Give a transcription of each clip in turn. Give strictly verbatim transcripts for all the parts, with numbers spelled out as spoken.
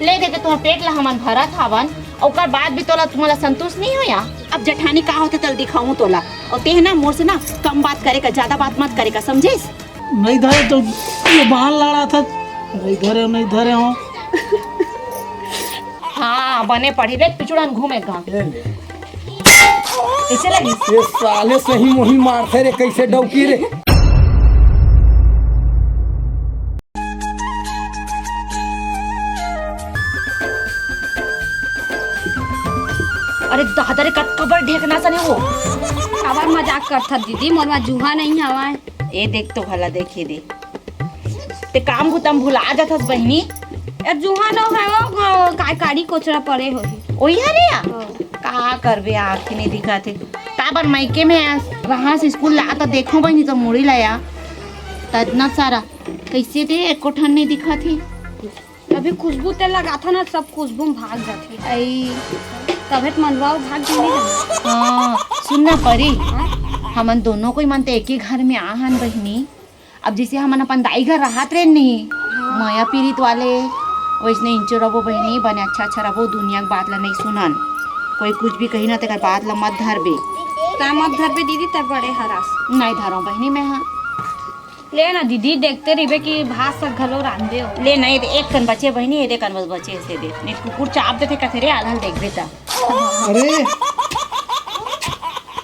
ले दे के तुम्हार पेट ला हमन भरत हावन, ओकर बाद भी तोला, तुम्हारा संतोष नहीं होया? अब जेठानी का होथे, तल दिखाऊं तोला। और तेह ना, मोर से ना कम बात करे का, ज्यादा बात मत करे का, समझेस? नहीं धरे तो ये बाहर लड़ा था, नहीं धरे, नहीं धरे हो। हाँ, बने पड़ी रे, पिछुड़न घूमे गा। ले ले। कैसे लगी? ये साले सही मोही मारथे रे, कैसे डौकी रे। अरे दादा रे, कतका बड़ ढेकना सने वो। काबर मजाक करथस दीदी, मोर मा जुहा नहीं हवय। ए देख तो भला, देखे दे। ते काम बुता म भुला जाथस बहिनी। ए जुहा नो है वो, अ, काय काड़ी कोचरा पड़े होही। ओही हरे या? हाँ। का करबे, आँखी नहीं दिखाथे। काबर मायके में रहस, स्कूल ला त देखो बहिनी तो मुड़ी ला या। त इतना सारा कैसे दे, एको ठन नहीं दिखाथे। अभी खुशबू तेल लगाथन ना, सब खुशबू में भाग जाथे। आई। तभे त मंदवा भाग जाही ना। हाँ, सुन ना परी, हाँ? हमन दोनों कोई मन ते एक ही घर में आहन बहिनी। अब जैसे हमन अपन दाई घर रहत रहे नहीं, हाँ। मया पीरित वाले, वैसने इंचो रबो बहिनी, बने अच्छा अच्छा रबो, दुनिया के बात ला नहीं सुनन। कोई कुछ भी कही ना, तेकर बात ला मत धरबे। तैं मत धरबे दीदी, तैं बड़े हरस। नहीं धरो बहिनी मैं, हाँ। ले ना दीदी, देखते रहिबे कि भात साग घलो रांधे हो। ले ना, ये दे, एक कन बचे बहिनी, ये दे कन बस बचे, इसे दे। नहीं कुकुर चाप देथे कथे रे, आधा ल देखबे त। अरे,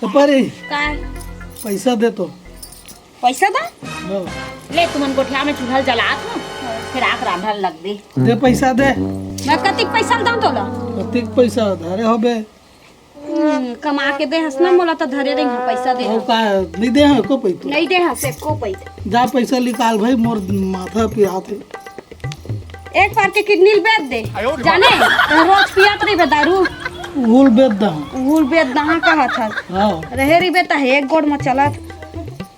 ए परी, काय? पैसा दे तो। पैसा दा? लो। ले, तुमन गोठिया में चूल्हा ल जलात हो, फिर आके रांधा ल लग दे। दे पैसा दे। मैं कतिक पैसा ल दऊं तोला? कतिक पैसा धरे होबे? हम्म, कमा के दे हस ना, मोला तो धरे रही हूँ, पैसा दे। और का, नहीं दे हस एको पैसा? नहीं दे हस एको पैसा। जा पैसा निकाल भाई, मोर माथा पिरात हे। एक बार के किडनी ल बेच दे, जाने? तो रोज पियत रहिबे दारू। उहुल बेच दहा। उहुल बेच दहा कहत हस। हाँ। रहे रहिबे त एक गोड़ में चलत।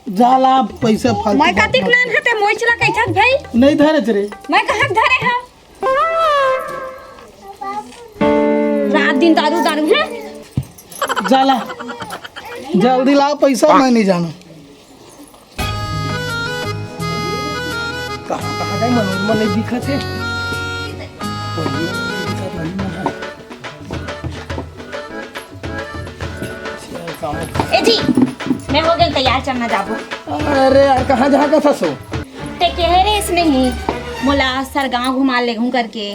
जा ला पैसा फालतू मैं बात कतिक मत नान कर। हते मोइच ला कैथत भाई? नहीं धरे रे। मैं कहाँ धरे हूँ? रात दिन दारू, दारू है। जा ला, जल्दी लाओ पैसा, मैं नहीं जानू। कहाँ, कहाँ गए मनोज? मन नहीं दिखत हे। ए जी, मैं हो गेन तैयार, चलना जाबो। अरे यार, कहाँ जाके फंसो? ते कहे रेहेस नहीं, मोला सरगांव घुमा लेगहूं करके।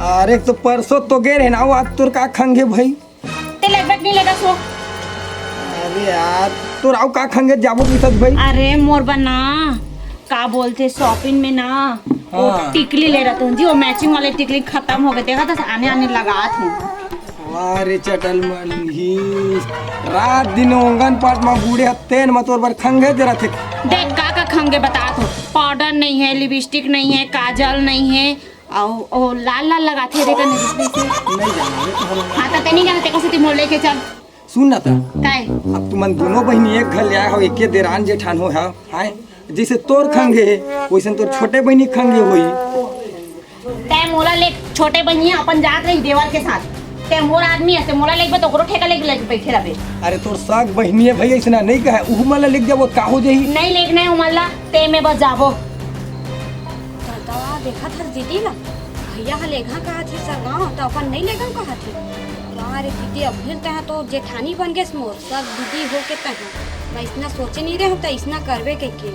अरे, तो परसों तो गे रहे ना, वो आज तोर का खंगे भाई? ते लेगबे कि नहीं लेगस वो? अरे यार, तोर अउ का खंगे जाबो कि सच भाई? अरे मोर बना, का बोलथे shopping में ना, वो हाँ। टिकली ले रहत हूँ जी, वो matching वाले टिकली खत्म हो गए, देखा था आने आने लगात हूँ। वाह रे चटल मलही, रात दिन ओंगन पाट मा बूढ़े हत्तेन मा तोर बर खंगे दे रथे। देख का का खंगे बतात हो, पाउडर नहीं है, लिपस्टिक नहीं है, काजल नहीं है, अउ ओ लाल लाल लगाथे रे कने जैसे। नहीं जाना रे, तो हम हाँ, तो ते नहीं जाना, ते कसे ते मोर लेके चल। सुन ना त। काय? अब तुमन दोनों बहिनी एक घर ले आए हो, एके देरान जेठान हो है, हैं? जैसे तोर खंगे हे, वैसन तोर छोटे बहिनी खंगे होई। तै मोला ले, छोटे बहिनी अपन जात रही देवर के साथ। तै मोर आदमी है, तै मोला लेके तो ओकरो ठेका लेके, लेके बैठे रहबे। अरे तोर सग बहिनी है भैया, ऐसना नहीं कहे, उहू मन ला लेके जाबो, का हो जाही? नहीं लेके नहीं उमन ला, ते में बस जाबो। दादा, देखत हस दीदी ला, भैया ह लेगहा कहत हे सरगांव, त अपन नइ लेगन कहत हे। वाह रे दीदी, अबहिर तैं ह तो जेठानी बन गेस मोर, सग दीदी होके तैं ह। मैं अइसना सोचे नइ रहेंव, तैं अइसना करबे कहिके।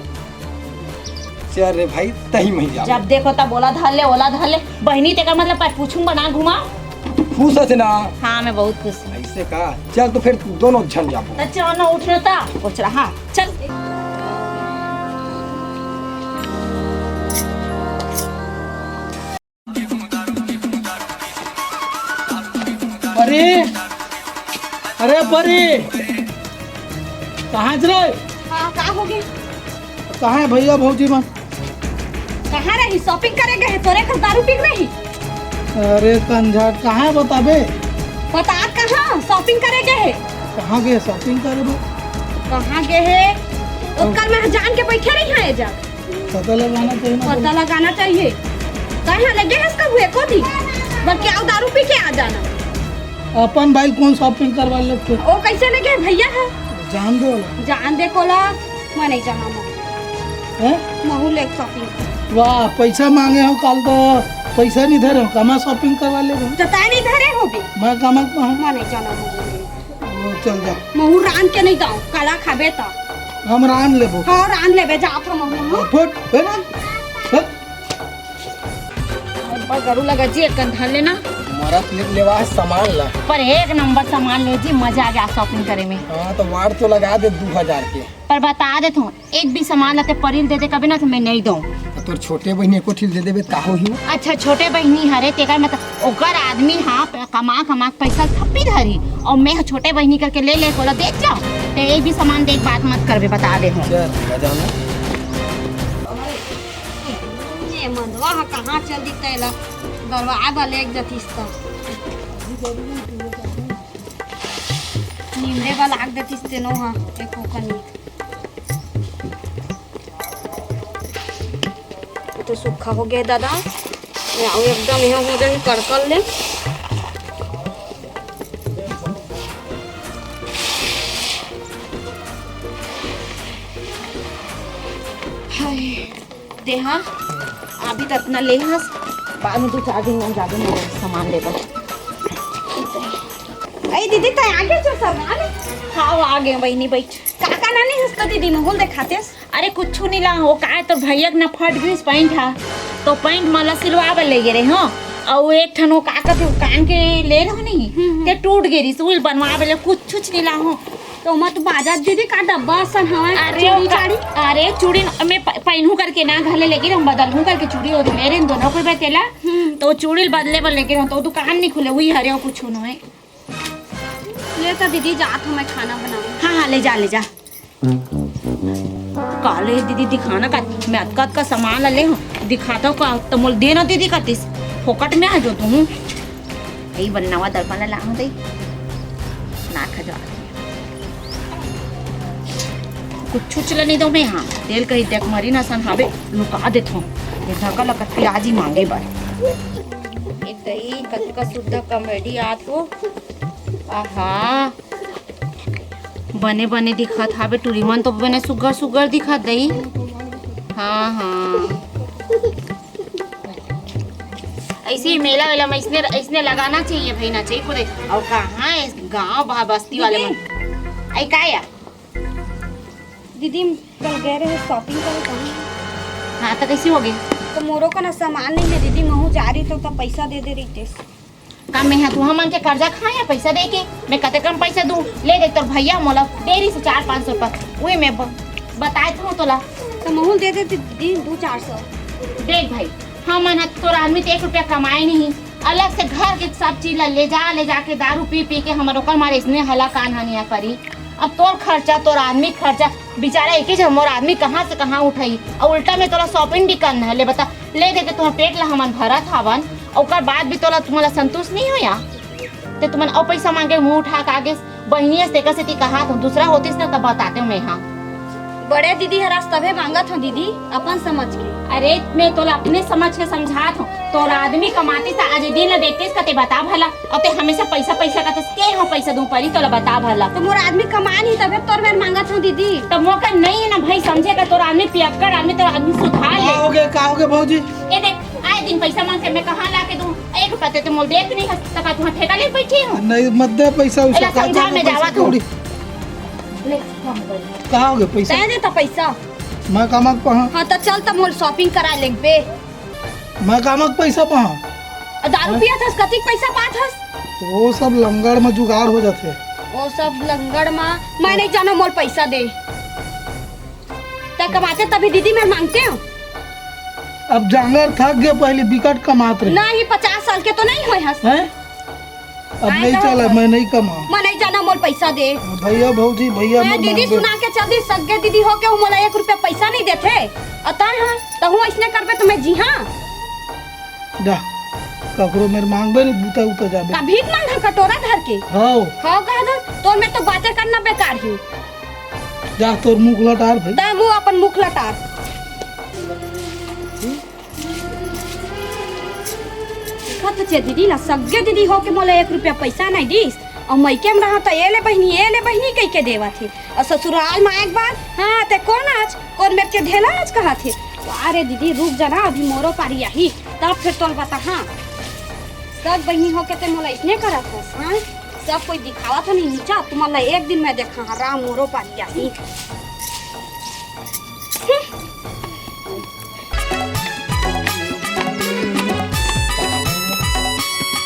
चल रे भाई, तही मही जाबो। जब देखो तब ओला धर ले, ओला धर ले। बहिनी तेकर मतलब पर पूछूं बना घुमा। खुश हस ना? हाँ, मैं बहुत खुश हूँ। अइसे का? चल तो फिर दोनों झन जाबो। त चल ना, उठ ना त, उठ रहा। चल। परी, अरे परी, कहाँ हस रे? हाँ, का हो गे? कहाँ हे भैया भौजी मन? कहाँ रही? Shopping करे गे हे, तोरे घर दारू पी के रही। अरे कंझट, कहाँ हे बताबे? बता कहाँ? Shopping करे गे हे। कहाँ गे shopping करे बर? कहाँ गे हे? ओकर में जान के बैठे रही है जा। पता लगाना चाहिए ना। पता लगाना चाहिए। कहाँ ले गे हस कभू एको दिन? बल्कि अउ दारू पी के आ जाना। अपन भाई कौन shopping करवा लेते? ओ कैसे ले गे भैया ह? जान दे ओला। जान दे कोला, मैं नहीं जाना मैं। हैं? महू ले shopping। वाह, पैसा मांगे हो काल तो, पइसा नइ धरे हंव, कामा shopping करवा लेबे। त तैं नइ धरे होबे। मैं कामा के पहां। मैं नइ जानंव। वो चल जा। महूं रांध के नइ दंव, काला खाबे त। हम रांध लेबो। हां, रांध लेबे, जात हंव महूं। फट, हे ना? हट। अब्बा गरू लगा जी, एक कन धर लेना। मरत ले-, लेवा हे सामान ला। पर एक नंबर सामान ले जी, मजा आ गे shopping करे में। हां, त वार तो लगा दे दू हजार के। पर बता देत हंव, एक भी सामान ला तैं परी ल दे दे कबे ना, त मैं नइ दंव। त तोर छोटे बहिनी एको ठिल दे देबे, त का होही? अच्छा, छोटे बहिनी हरे, तेकर मतलब ओकर आदमी, हां, कमा कमा के पइसा थप्पी धरी, अउ मैं ह छोटे बहिनी करके ले ले, ओला देत जांव। तैं एक भी सामान दे के बात मत करबे, बता दे हंव। चल, बजा ना। ये मंदवा ह कहां चल दिस, तेला दरवाए बर लेग जतिस त। निंदे बर लाग देतिस तेनो ह, एको कनी। ये तो सूखा हो गे दादा। ये अउ एकदम ये हो जाही करकर ले। हाय, तेहा अभी त अतना ले हस, बाद में दू चार दिन में जाबे मोर सामान लेबर। अई दीदी, तैं आ गेस सामान? हां, आ गेंव बहिनी, बइठ। का का लाने हस त दीदी, महूं ल देखातेस? अरे कुछु नइ लांव, काय तोर भइया के ना फट गिस पैंट हा, त पैंट मोला सिलवा बर ले गे रेहेंव। अउ एक ठन वो का कथे, वो कान के ले रेहेंव नहीं, हम्म, हम्म। ते टूट गे रिहिस, उही ल बनवा बर ले, कुछुच नइ लांव। त ओमा तो बाजत दीदी का डब्बा असन हवय, अरे चूड़ी का-, चाड़ी। अरे चूड़ी न-, मैं प-, पहिनहूं करके ना घर ले लेगे रेहेंव, बदलहूं करके चूड़ी वो ले रेहेंव दोनों कोई बर तेला। हम्म। त वो चूड़ी ल बदले बर लेगे रेहेंव, त वो दुकान नइ खुले, उही हरे अउ कुछु नोहे। ले त दीदी, जात हंव मैं खाना बनाऊं। हां, हां, ले जा, ले जा। काले दीदी दिखाना का, मैं अतका, अतका सामान ला ले हंव, दिखाथंव का, त मोला दे ना दीदी कतिस, फोकट में आ जो तू। यही बर नवा दर्पण ला लाहूं दई, ना खजवा। कुछुच ला नइ दंव मैं, हां, तेल कही देख मरी ना सन हाबे, लुका देथंव, ये धका ला कतकी राजी मांगे बर। ए दई, कतका सुद्धा comedy आत हो, आहा। बने बने दिखत हावे, टूरी मन तो बने सुग्घर सुग्घर दिखत दई। हाँ, हाँ। ऐसे ही मेला वेला में इसने, इसने लगाना चाहिए भाई, ना चाहिए पूरे। और कहाँ है गाँव बा-, बस्ती वाले मन। आई का या? दीदी, कल गए रहे shopping करे कहाँ? हाँ, तो कैसे हो गए? तो मोरो का ना सामान नहीं है दीदी, महू जा रही तो, तो पैसा दे दे रही थे। का मैं हा तुहा मन के कर्जा खाय या पैसा दे के? मैं कते कम पैसा दूं? ले देख तोर भैया मोला दे रहिस हे चार पाँच सौ रुपया, उही मैं ब-, बताय तो तोला। तो महूल दे देती दीदी दू चार सौ। देख भाई, हमन ह तोर आदमी ते एक रुपया कमाय नहीं, अलग से घर के सब चीज ला ले जा, ले जाके दारू पी पी के हमर ओकर मारे इसने हला कान हनिया करी। अब तोर खर्चा, तोर आदमी खर्चा, बेचारा एक ही झन मोर आदमी कहाँ से कहाँ उठाई, अउ उल्टा में तोला shopping भी करना है। ले बता, ले दे के तुम्हार पेट ला हमन भरत हावन, ओकर बाद भी तोला, तुमन ला संतुष्ट नहीं होया? ते तुमन अउ पैसा मांगे मुंह उठा के आगे, बहिनी अस तेकर सेती कहात हूँ, दूसरा होतिस ना तब बताते हूँ मैं, हाँ। बड़े दीदी हरास तभे मांगत हूँ दीदी, अपन समझ के। अरे, मैं तोला अपने समझ के समझात हूँ, तोर आदमी कमातिस त आज दिन ला देखतिस कते बता भला, अउ ते हमेशा पैसा पैसा कथस, के हाँ पैसा दूं परी तोला बता भला। तो मोर आदमी कमा नहीं तभे तोर मेर मांगत हूँ दीदी। तब मोका नहीं है ना भाई समझे का, तोर आदमी पियक्कड़ आदमी, तोर आदमी सुधार ले। का हो गया, का हो गया भौजी? ये देख, आए दिन पैसा मांगते, मैं कहाँ ला के दूं? एक रुपया ते मोल देत नहीं हस, तका तुहा ठेका ले बैठी हूँ। नहीं, मत दे पैसा उसा, एला का समझा, दे मैं पैसा जावत हूँ। कौड़ी? ले, कहाँ गए? कहाँ हो गए पैसा? तैं दे तो पैसा। मैं कमा के पहा। हाँ, तो चल, तब मोल shopping करा लेबे। मैं कमा के पैसा पहा। आ, दारू हाँ? पिया थस, कतिक पैसा पात हस? तो वो सब लंगड़ में जुगाड़ हो जाते। वो सब लंगड़ में, मैं नहीं जाना, मोल पैसा दे। तै कमाते तभी दीदी मैं मांगते हूँ। अब जांगर थक गए, पहले बिकट कमात रहे। नहीं, पचास साल के तो नहीं होए हस। हैं? अब आए नहीं तो चला, मैं नहीं कमा। मैं नहीं जाना, मोल पैसा दे। भैया, भौजी, भैया, मैं मोर दीदी मांग दे। सुना के चल दी, सग्गे दीदी हो के वो मोला एक रुपया पैसा नहीं देते। अता हाँ, तहूँ ऐसने करबे तो मैं जी हाँ। जा, ककरो मेर मांगबे नहीं, बूता उता जाबे। का भीख मांग कटोरा धर के? हाँ। हाँ, कह दो, तोर में तो बातें करना बेकार ही। जा तोर मुख लटार भाई। तै मुंह अपन मुख लटार। देखत हचे दीदी ला, सग्गे दीदी होके मोला एक रुपया पैसा नहीं दीस। अउ मइके में रहा त ए ले बहिनी, ए ले बहिनी कहि के देवत हे। अउ ससुराल में आए के बाद, हाँ, ते कोन आज, कोन मेर के ढेला आज कहत हे। अरे दीदी, रुक जा ना, अभी मोरो पारी आही। तब फिर तोल बता, हाँ। सब बहिनी होके ते मोला इसने करत हस, हाँ? सब कोई दिखावत हो नहीं नीचा, तुमन ला एक दिन मैं देखा, हाँ, राम मोरो पारी आही।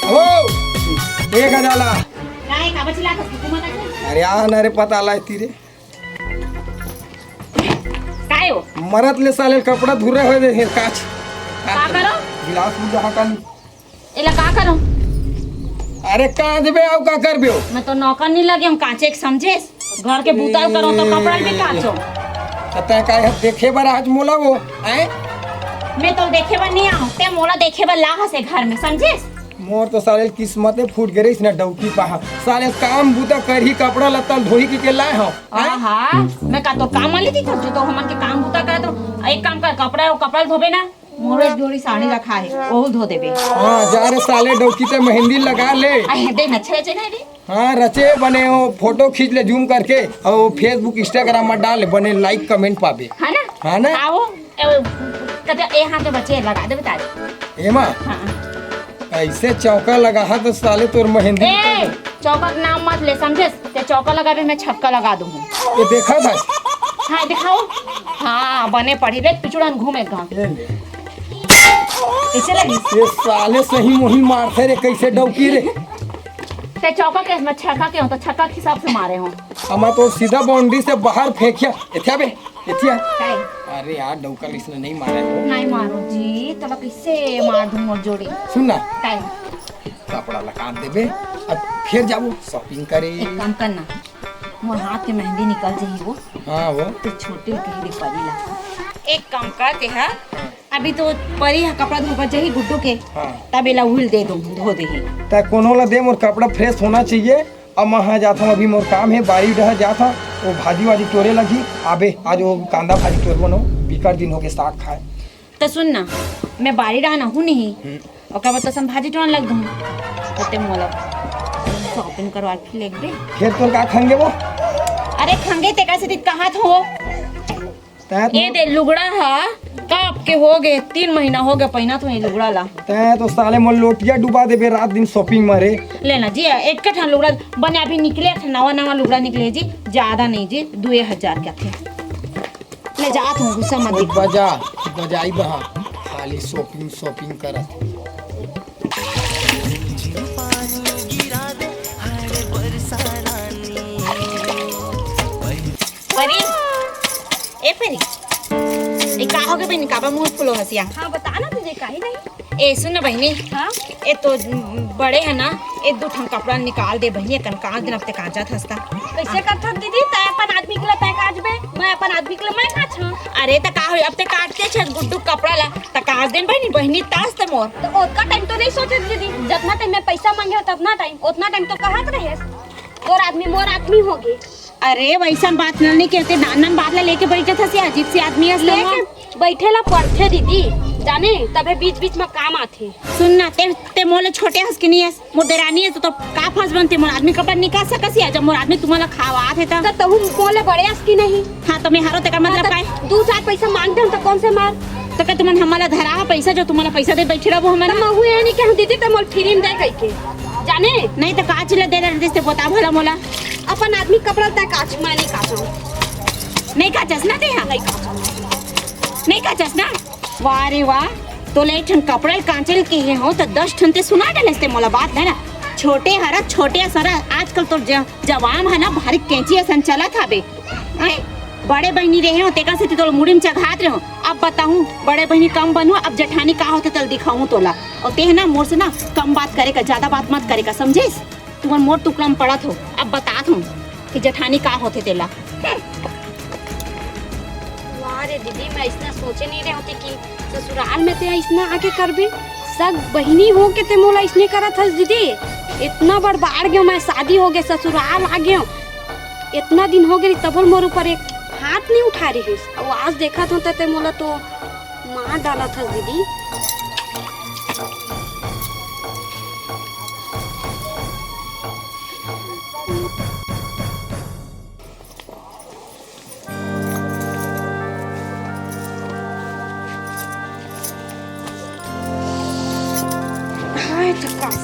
अबो, एक हजार ला। काय का बचिला का हुकुम ना? अरे आ ना रे, पता ला तीरे। काय हो? मरत ले साले कपड़ा धुरे होए दे हे काच। का करो? गिलास बुझा हकन। एला का करो? अरे कांच बे, अउ का करबे हो? मैं तो नौकर नहीं लगे हूँ कांचे के, समझेस? घर के बुताल करो तो कपड़ा भी काचो। त तैं काय ह देखे बर आज मोला वो, हैं? मैं तो देखे बर नहीं आऊँ, ते मोला देखे बर ला हसे घर में, समझेस? मोर तो साले किस्मते फूट गे रहिस ना डौकी पाहा। साले काम बुता करही, कपड़ा लत्ता धोही की के लाए हो। आहा, मैं का तोर काम वाली थी तो जो तो हमन के काम बुता करा तो एक काम कर, कपड़ा, वो कपड़ा धोबे ना, मोर एक जोड़ी साड़ी रखा है, ओहू धो देबे। हाँ, जा रे साले डौकी ते मेहंदी लगा ले। अहे, दे न, अच्छे, अच्छे नहीं रे। हाँ, रचे बने हो, फोटो खींच ले जूम करके, अउ Facebook, Instagram में डाल ले, बने like comment पाबे। है ना? हाँ ना? आओ, ए, कदे ए हाथ के बचे लगा देबे तारे। एमा? हाँ। ऐसे चौका लगा हा तो साले तोर मेहंदी ए, चौका के नाम मत ले, समझेस? ते चौका लगाबे, मैं छक्का लगा दूँ। ये देखा था? हाँ, दिखाओ। हाँ, बने पड़ी रे, पिछुड़न घूमे गाँव। ये ले। कैसे लगी? ये साले सही मोहिन मारथे रे, कैसे डौकी रे। ते चौका के, मैं छक्का के हूँ, तो छक्का के हिसाब से मारे हूँ। हम तो सीधा बाउंड्री से बाहर फेंकिया। एथिया बे, एथिया। काय? अरे यार, डौका इसने नहीं मारे हो। नहीं मारो जी, तोला कैसे मार दूँ मोर जोड़ी। सुन ना। काय? कपड़ा लकान देबे, अब फिर जाबो shopping करे। एक काम करना, मोर हाथ के मेहंदी निकल जाही वो। हाँ वो। तो छोटे कह दे परी ला। एक काम कर ते हा, हाँ। अभी तो परी हा कपड़ा धोबा जाही गुड्डू के, हाँ। तब एला उहिल दे दो, धो देही। त कोनो ला दे, मोर कपड़ा fresh होना चाहिए। अब मैं हाँ जात हूँ, अभी मोर काम है, बारी डहर जात हूँ, वो भाजी वाजी टोरे लगी। आबे आज वो कांदा भाजी टोरबो न, बिकट दिन होगे साग खाए। त सुन ना, मैं बारी डहर हूँ नहीं, हम्म। ओकर बाद तो सम भाजी टोरन लग दूँ, तो ते मोला shopping करवा के लेग दे। फिर तोर का खंगे वो? अरे खंगे ते कैसे दित कहा थो? तैं तो ए दे लुगड़ा हा, काप के हो गए, तीन महीना हो गया पहिना तो ये लुगड़ा ला। तैं तो साले मोर लोटिया डुबा देबे रात दिन shopping में रे। लेना जी, एक ठन लुगड़ा बने अभी निकले, एक ठन नवा नवा लुगड़ा निकले जी, ज्यादा नहीं जी, दुए हजार के आथे। ले जात हूँ, गुस्सा मत ओ दिखा। बजा, बजाई बहा, खाली shopping, shopping करत। परी, ए परी, ए का हो गे बहिनी, काबर मुंह फुलो हसिया? हाँ, बता ना तुझे, काहे नहीं? ए सुन ना बहिनी, हाँ? ए तो बड़े है ना, एक दो ठन कपड़ा निकाल दे बहिनी, कन कांच दिन अब ते कांचत हस ता। कैसे करथस दीदी, तैं अपन आदमी के लिए तैं कांचबे, मैं अपन आदमी के लिए मैं कांचहूँ। अरे त का होई, अब ते कांचते छस गुड्डू कपड़ा ला, त कांच देन बहिनी, बहिनी तास ते मोर। तो ओतका time तो नहीं सोचे दीदी, जतना time मैं पैसा मांगे हो ततना time, ओतना time तो कहत रहेस। तोर आदमी मोर आदमी होगे। अरे वैसन बात नल नहीं कहते, नान नान बात ला लेके बैठे था से अजीब सी आदमी हस ना। लेके बैठे ला पड़थे दीदी, जाने तभे बीच बीच में काम आथे। सुन ना, ते, ते मोले छोटे हस कि नहीं हस, मोर देरानी हस, तो का फंस बनते, मोर आदमी कपड़ा निकाल सकस या, जब मोर आदमी तुम्हारा खावात है त। त तहु मोले बड़े हस कि नहीं? हाँ, तो मैं हरो तेकर मतलब हाँ, त का है? दू चार पैसा मांग दे त कौन से मार? तो का तुमन हमारा धरा है पैसा, जो तुम्हारा पैसा दे बैठे रहो हमन? त महू ये नहीं कि हम दीदी त मोल free में दे कह के। जाने? नहीं तो का चिल्ला दे रहे थे, बता भला मोला। अपन आदमी कपड़ा तय काच, मैं नहीं काचूं। नहीं काचस ना ते हा? नहीं काचूं। नहीं काचस ना? वाह रे वाह, तोला एक ठन कपड़ा ल कांचे ल कहे हो त दस ठन ते सुना डलेस ते मोला बात, है ना? छोटे हरा, छोटे सरा, आजकल तोर ज-, जवाम है ना, भारी कैंची असन चलत हाबे। हैं? बड़े बहिनी रहे हो, तेकर सेती तोला मुड़ी में चघात रहे हो। अब बताऊं, बड़े बहिनी कम बनू, अब जेठानी का होथे तल दिखाऊं तोला। और ते है ना, मोर से ना कम बात करे का, ज्यादा बात मत करे का, समझेस? तुमन मोर टुकड़ा में पड़त हो, अब बतात हूँ कि जेठानी का होथे तेला। वाह रे दीदी, मैं अइसना सोचे नहीं रहे होती कि ससुराल में ते अइसना आके करबे। सग बहिनी हो के ते मोला अइसने करत हस दीदी। इतना बड़ बाढ़ गयो, मैं शादी हो गए, ससुराल आ गयो, इतना दिन हो गए, तबल मोर ऊपर एक हाथ नहीं उठा रही। अब आज देखा था ते मोला तो मार डालत हस दीदी।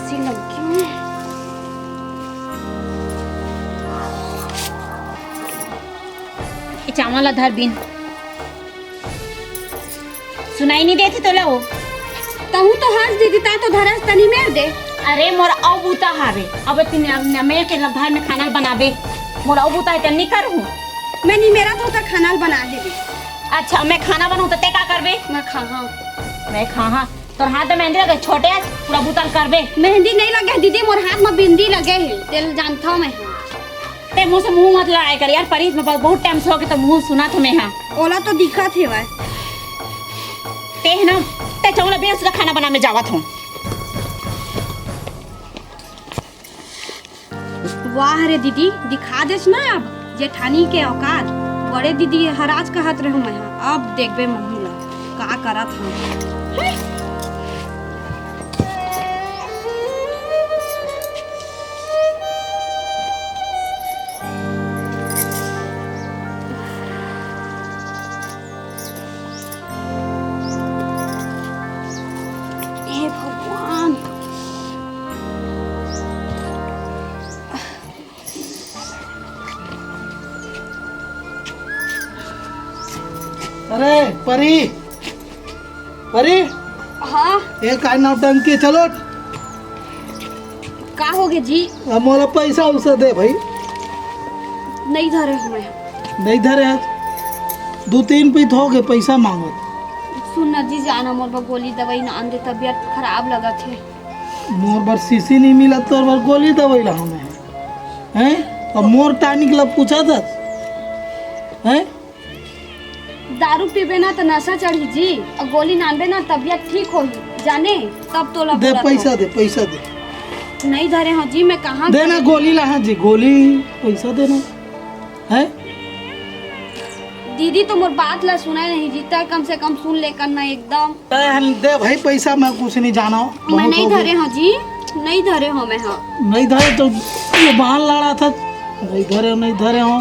ये चावल ला धर बिन। सुनाई नहीं देथे तोला वो? तहूँ तो हंस दीदी, ता तो धरस तनी मेर दे। अरे मोर अउ बूता हावे, अब तीन मेर के घर में खाना बनाबे, मोर अउ बूता है, तनी करहूँ। मैं नहीं मेरा तो खाना बना देबे। अच्छा, मैं खाना बनाऊँ तो ते का करबे? मैं खाहा। मैं खाहा। तोर हाथ में मेहंदी लगे, छोटे हस, पूरा बूता ल करबे। मेहंदी नहीं लगे दीदी, मोर हाथ में बिंदी लगे है, तेल जानता हूँ मैं। ते मुँह से मुँह मत लड़ाई कर यार, परी, मैं बहुत टाइम से होगे तो मुँह सुना तो मैं हा। ओला तो दिखत हेवय। ते है ना, ते चौला बेस का खाना बना, मैं जावत हूँ। वाह रे दीदी, दिखा देस ना अब जेठानी के औकात। बड़े दीदी हराज कहत रहूं मैं हा, अब देखबे महू ला का करत हूँ। हे भगवान। अरे परी, परी, हाँ। ये काय नौटंकी, चलो। का होगे जी? अब मोला पैसा उसा दे भाई। नहीं धरे हूँ मैं। नहीं धरे आज? दू तीन पीत होगे पैसा मांगत। सुन ना जी, जाना मोर बर गोली दवाई ना आन दे, तबीयत खराब लगत हे। मोर बर शीशी नहीं मिलत, तोर बर गोली दवाई ला हमें। हैं? अब मोर टानिक ला पूछा था। हैं? दारू पीबे ना त नशा चढ़ी जी, अउ गोली नानबे ना तबीयत ठीक होही, जाने? तब तोला दे बोलत पैसा हूँ। दे, पैसा दे। नहीं धरे हो जी, मैं कहाँ दे ना धरे? गोली ला, हाँ जी, गोली, पैसा दे ना। हैं? दीदी तो मोर बात ला सुना नहीं जी, तय कम से कम सुन ले कर ना एकदम। तय हम दे भाई पैसा, मैं कुछ नहीं जाना। मैं बहुत नहीं हो गया। धरे हो जी, नहीं धरे हो मैं, हाँ। नहीं धरे तो ये बहान लड़ा था, नहीं धरे, नहीं धरे हो।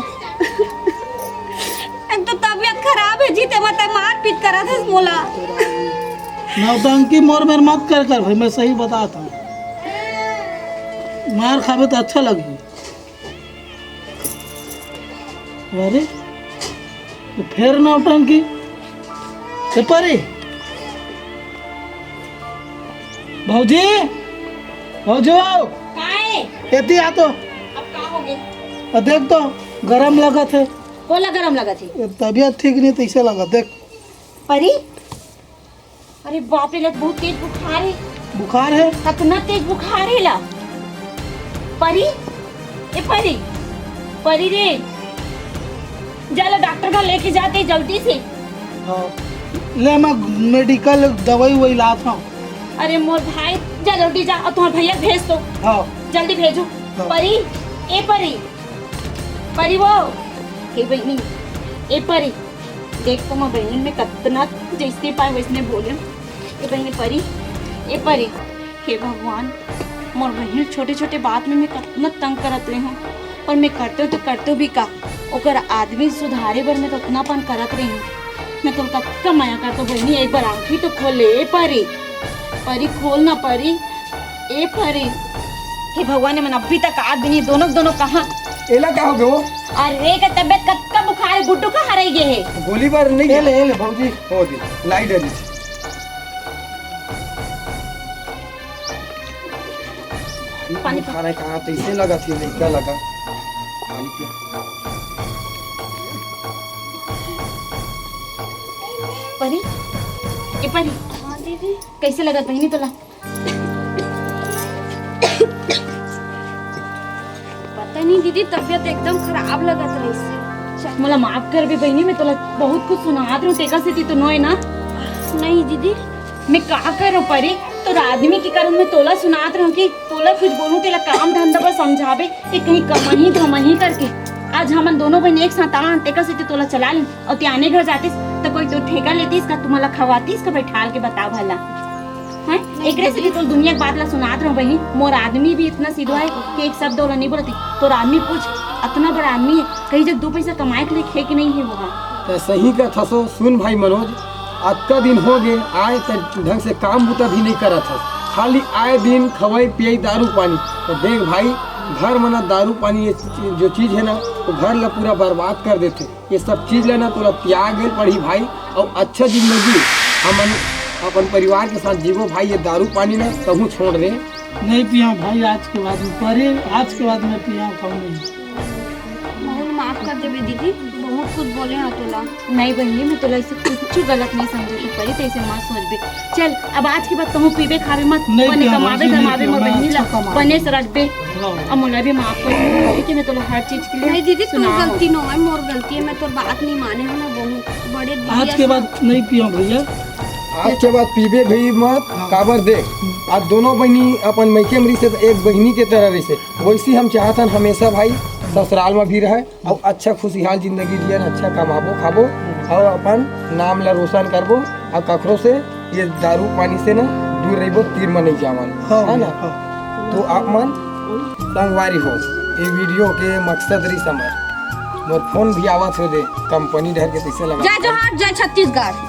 एक तो तबीयत खराब है जी, ते मत मार पीट करा था मोला। नौटंकी मोर मेर मत कर कर भाई, मैं सही बताता हूँ। मार खाबे तो अच्छा लगी। अरे, तो फेर नौटंकी। ए परी, भौजी, भौजी, काय? एती आ तो। अब का हो गए? आ देख तो, गरम लगत है। कोला गरम लगत है? ये तबीयत ठीक नहीं, तैसे लगत, देख। परी? अरे बाप रे, लत बहुत तेज बुखार है। बुखार है? कतना तेज बुखार है ला। परी, ए परी, परी रे, जा ला डॉक्टर घर लेके जाते जल्दी से। हाँ, ले मैं मेडिकल दवाई वही लात हूँ। अरे मोर भाई, जा जल्दी जा, और तुम्हारे भैया भेज दो। हाँ। जल्दी भेजो। हाँ। परी, ए परी, परी वो, हे बहनी, ए परी, देख तो मैं बहनी में कतना जैसने पाए वैसने बोले। ए बहनी परी, ए परी, हे भगवान, मोर बहनी छोटे छोटे बात में मैं कतना तंग करत रहे हूँ, और मैं करते तो करते भी का, ओकर आदमी सुधारे बर मैं तो उतना पन करत रहे हूँ। मैं तो कतका मया करतो बहनी, एक बार आँखी तो खोल ले, ए परी, परी खोल ना परी, ए परी। हे भगवान, मन अभी तक आ दिन दोनों दोनों कहाँ? एला का हो गयो? अरे का तबीयत कतका बुखार है, गुड्डू का हराई गए है। गोली बार नहीं एले, एले भौजी। हो जी, लाई डरी। पानी पी। खाना कहाँ तो इसे लगा थी, लड़का लगा। पानी पी। परी, ए परी। हाँ दीदी। कैसे लगत बहनी तोला? पता नहीं दीदी, तबीयत एकदम खराब लगत रहिस। मोला माफ कर बे बहनी, मैं तोला बहुत कुछ सुनात रहूं, तेकर सेती तो नोय ना। नहीं दीदी। मैं का करूं परी, तोर आदमी के कारण मैं तोला सुनात रहूं कि तोला कुछ बोलूं, तेला काम धंधा बर समझाबे, ते कहीं कमही धमही करके। आज हमन दोनों बहन एक साथ आन, तेकर सेती तोला चला लेन। अउ ते आने घर जातिस, त कोई तो ठेका लेतिस का, तुम्हारा खवातिस का, बैठाल के बताओ भला। हैं? नहीं, एकरे से नहीं। कि तोर दुनिया के बात ला सुनात रहूं बहिनी, मोर आदमी भी इतना सीधा है कि एक शब्द ओला नहीं बोलती। तोर आदमी पूछ, अतना बड़ा आदमी है, कहीं जब दो पैसा कमाए के लिए खे के नहीं है वो। त सही कहत हसो, सुन भाई मनोज, अतका दिन हो गए आए त ढंग से काम बुता भी नहीं करत हस। खाली आए दिन खवई पियई दारू पानी। तो देख भाई, घर में ना दारू पानी ये चीज, जो चीज है ना, वो घर ला पूरा बर्बाद कर देथे। ये सब चीज ला ना तोला त्याग ले पड़ही भाई, अउ अच्छा जिंदगी हमन अपन परिवार के साथ जीवो भाई। ये दारू पानी ना कहूँ छोड़ दे। नहीं पिया भाई, आज के बाद में परे, आज के बाद में पिया कहूँ नहीं। बहुत माफ कर देबे दीदी, बहुत कुछ बोले हाँ तोला। नहीं बहिनी, मैं तोला ऐसे कुछ गलत नहीं समझे तो परी, तो ऐसे मत सोचबे। चल, अब आज के बाद कहूँ पीबे खाबे मत, नहीं बने पिया, कमाबे नहीं धमाबे पिया, मत मैं बहिनी ला, अच्छा कमा बने से रखबे। अब मोला भी माफ कर दे कि मैं तोला हर चीज के लिए नहीं दीदी, तोर सुनाहूँ। गलती नो है, मोर गलती है, मैं तोर बात नहीं माने हूँ ना, बहुत बड़े आज के बाद नहीं पिया भैया। आज के बाद पीबे भी मत। काबर देख, आज दोनों बहिनी अपन मइके में रहिसे, एक बहिनी के तरह रहिसे। वैसे हम चाहत हन हमेशा भाई ससुराल में भी रहे और अच्छा खुशहाल जिंदगी जियन, अच्छा कमाबो खाबो और अपन नाम ला रोशन करबो और कखरो से ये दारू पानी से ना दूर रहिबो, तीर में नहीं जावन, हाँ, है ना? हाँ। तो आप मन संगवारी हो, ये वीडियो के मकसद रही समझ। मोर फोन भी आवत हो दे, कंपनी डर के पैसे लगा। जय जोहार, जय छत्तीसगढ़।